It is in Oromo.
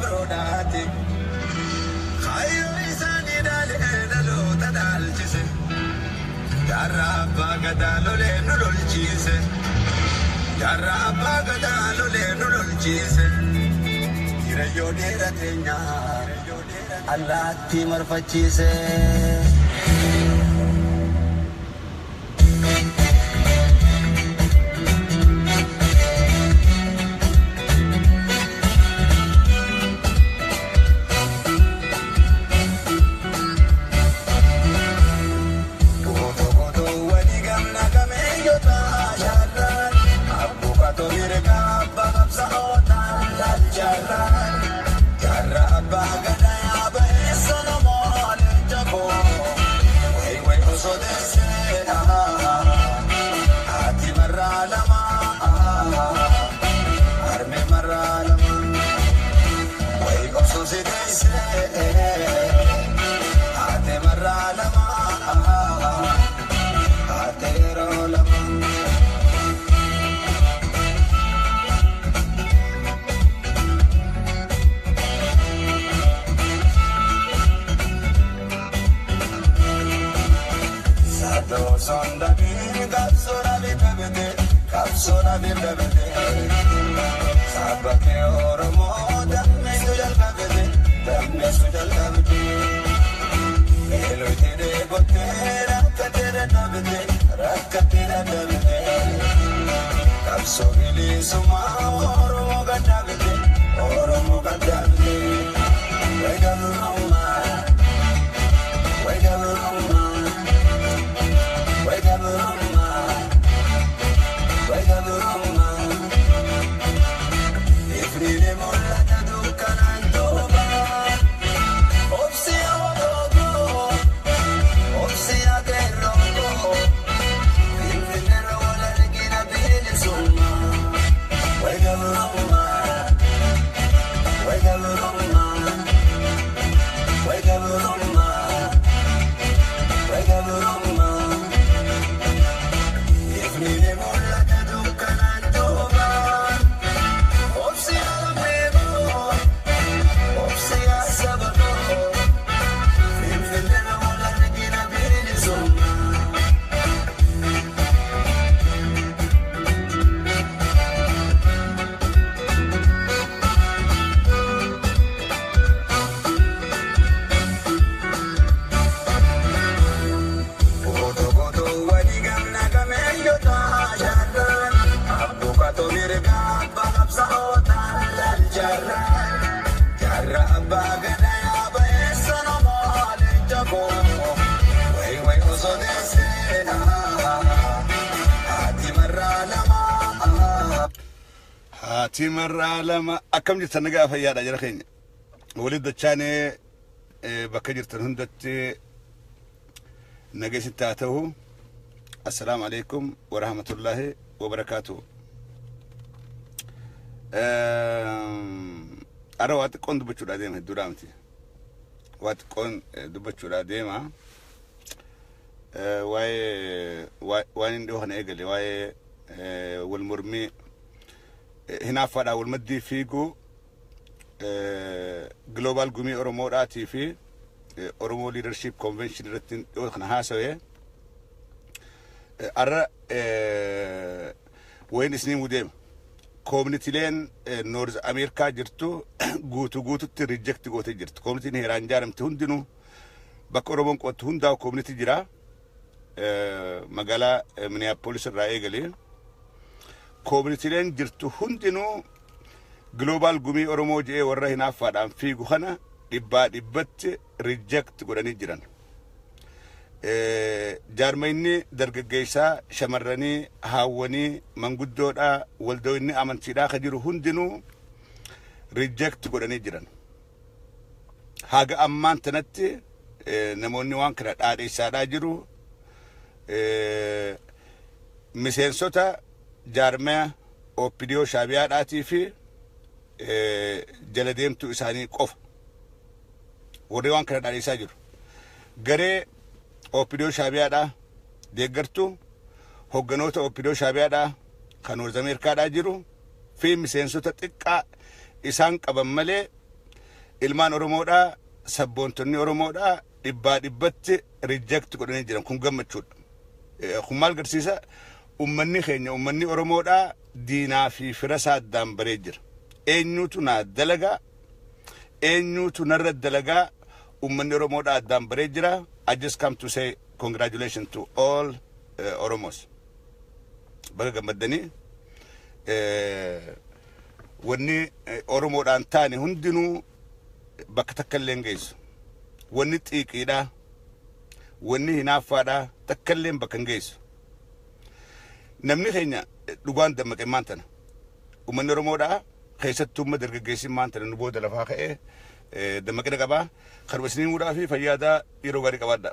Abroodhaati. Kaayyoo isaanii dhaalee dhaloota dhaalchise. Jaarraa abbaa gadaa lolee nu lolchiise. Jaarraa abbaa gadaa lolee nu lolchiise. Hirayyoo dheeraa teenyaa allaattii marfachiise. Haati marraa lama, akkam jirtan? Nagaa fayyaadha jara keenya. Walitti dachaanee bakka jirtan hundatti nageessitti haa ta'u. Assalaamu alaikum wa rahmatullahi wa barakaatuhu. Ara waa xiqqoon dubbachuudhaa deema, hedduudhaa miti. Waa xiqqoon dubbachuudhaa deema. Waa'ee waan inni dhiyoo kana eegale, waa'ee wal mormii hinaaffaadhaan wal maddii fiiguu Global Gumii Oromoodhaatii fi Oromoo Leadership Convention irratti dhiyoo kana haasawee arra wayin isinii mudeema. Communityleen North Ameerikaa jirtu guutuu guututti reject gootee jirti. Communityn heeraan ijaaramte hundinuu, bakka Oromoon qottu hundaa'u community jira. Magaalaa Minneapolis irraa eegalee communityleen jirtu hundinuu Global Gumii Oromoo jedhee warra hinaaffaadhaan fiigu kana dhibbaa dhibbatti reject godhanii jiran. Jaarmayni dargaggeessaa, shamarranii, haawwanii, manguddoodhaa, waldoonni amantiidhaa ka jiru hundinuu reject godhanii jiran. Haga ammaan tanatti namoonni waan kana dhaadheessaadhaa jiru. Miseensota jaarmaya OPDO Shaabiyaadhaatii fi jala deemtuu isaanii qofa. Warri waan kana dhaadheessaa jiru. Garee OPDO Shaabiyaadhaa deeggartuu, hogganoota OPDO Shaabiyaadhaa kan North Ameerikaadhaa jiru fi miseensota xiqqaa isaan qaban malee Ilmaan Oromoodhaa, sabboontonni Oromoodhaa dhibbaa dhibbatti reject godhanii jiran. Kun gammachuudha. Kun maal agarsiisa? Ummanni keenya, ummanni Oromoodhaa, diinaa fi fira isaa addaan baree jira. Eenyutu naa dalagaa, eenyutu narra dalagaa, ummanni Oromoodhaa addaan baree jira. I just come to say congratulations to all Oromos. Baga gammaddanii. Wanni Oromoodhaan taane hundinuu bakka takka illee hin geessu. Wanni xiiqiidhaa, wanni hinaaffaadhaa takka illee bakka hin geessu. Namni keenya dhugaan dammaqe maan tana. Uummanni Oromoodhaa, keessattuu umma dargaggeessi maan tana nu booda lafaa ka'ee dammaqina qabaa. Kanuma isinii muudhaa fi fayyaadaa, yeroo gaarii qabaadha.